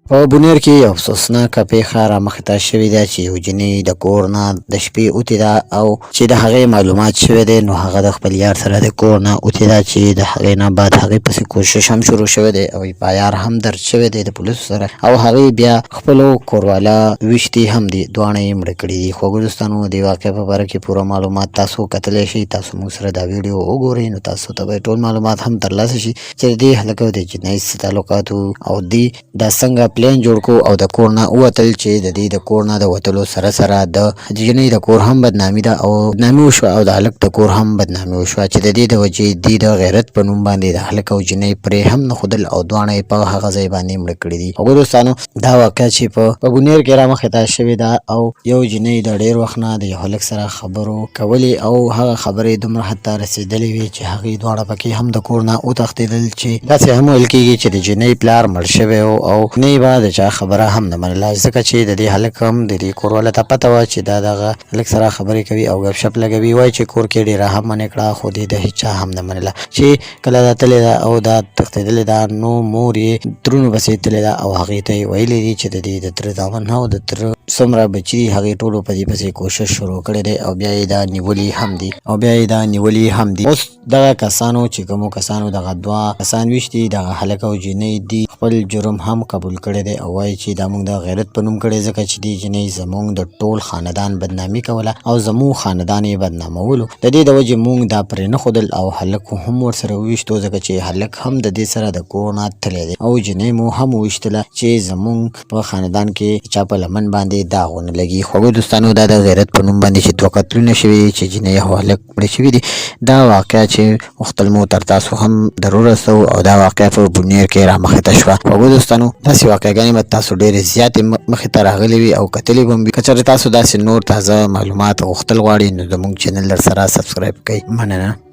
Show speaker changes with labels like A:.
A: په بونیر کې یو افسوسناکه پېښه رامخې ته شوې ده چې یو جینۍ د کور نه د شپې اوتې ده او چې د هغې معلومات شوی دی نو هغه د خپل یار سره د کور نه اوتې ده، چې د هغې نه بعد هغې پسې کوشش هم شروع شوی دی او اف آی آر هم درج شوی دی د پولیسو سره او هغې بیا خپلو کوروالا ویشتي هم دي، دواړه یې مړه کړي دي. خوږو دوستانو، د واقعې په باره کې پوره معلومات تاسو کتلی شئ. تاسو موږ سره دا ویډیو وګورئ نو تاسو ته به ټول معلومات هم ترلاسه شي چې د دې هلک او د جینۍ څه تعلقات وو او دی دا څنګه پلان جوړ کو او د کور نه ووتل، چې د دې د کور نه د وتلو سره سره د جینۍ د کور هم بدنامي ده او بدنامي وشوه او د هلک د کور هم بدنامي وشوه، چې د دې د وجې دی د غیرت په نوم باندې د هلک او جینۍ پرې هم نه ښودل او دواړه یې په هغه ځای باندې مړه کړي دي. خو دوستانو، دا واقعه چې په بونیر کې رامخې ته شوې ده او یو جینۍ د ډېر وخت نه د یو هلک سره خبرو کولې او هغه خبرې دومره حد ته رسېدلې وې چې هغوی دواړه پکې هم د کور نه وتښتېدل، چې داسې هم ویل کېږي چې د جینۍ پلار مړ شوی و او جینۍ به د چا خبره هم نه منله، ځکه چې د دې هلک هم د دې کور والا ته پته وه چې دا دغه هلک سره خبرې کوي او ګپ شپ لګوي. وایي چې کور کې ډېره هم منع کړه خو دې د هیچا هم نه منله. چې کله دا تللې ده او دا تښتېدلې ده نو مور یې ترونو پسې تللې ده او هغې ته یې ویلي دي چې د دې د تره زامن او د تره څومره بچي دي هغې ټولو په دې پسې کوشش شروع کړی دی او بیا یې دا نیولي هم دي او بیا یې دا نیولي هم دي. اوس دغه کسانو چې کومو کسانو دغه دوه کسان ویشتي، دغه هلک او جینۍ دي، خپل جرم هم قبول کړی دی او وایي چې دا موږ د غیرت په نوم کړی، ځکه چې دې جینۍ زموږ د ټول خاندان بدنامي کوله او زموږ خاندان یې بدنامولو، د دې د وجې مونږ دا پرې نه ښودل او هلک هم ورسره وویشتو، ځکه چې هلک هم د دې سره د کور نه تللی دی او جینۍ مو هم وویشتله چې زمونږ په خاندان کې د چا په لمن باندې داغ ونه لګي. خوږو دوستانو، دا د غیرت په نوم باندې چې دوه قتلونه شوي دي، چې جینۍ او هلک مړه شوي دي، دا واقعه چې غوښتل مو تر تاسو هم درورسوو او دا واقعه په بونیر کې رامخې ته شوه. خوږو دوستانو، داسې واقعګانې به تاسو ډېرې زیاتې مخې ته راغلې وي او کتلې به هم وي. که چېرې تاسو داسې نور تازه معلومات غوښتل غواړي نو زموږ چینل در سره سبسکرایب کړئ. مننه.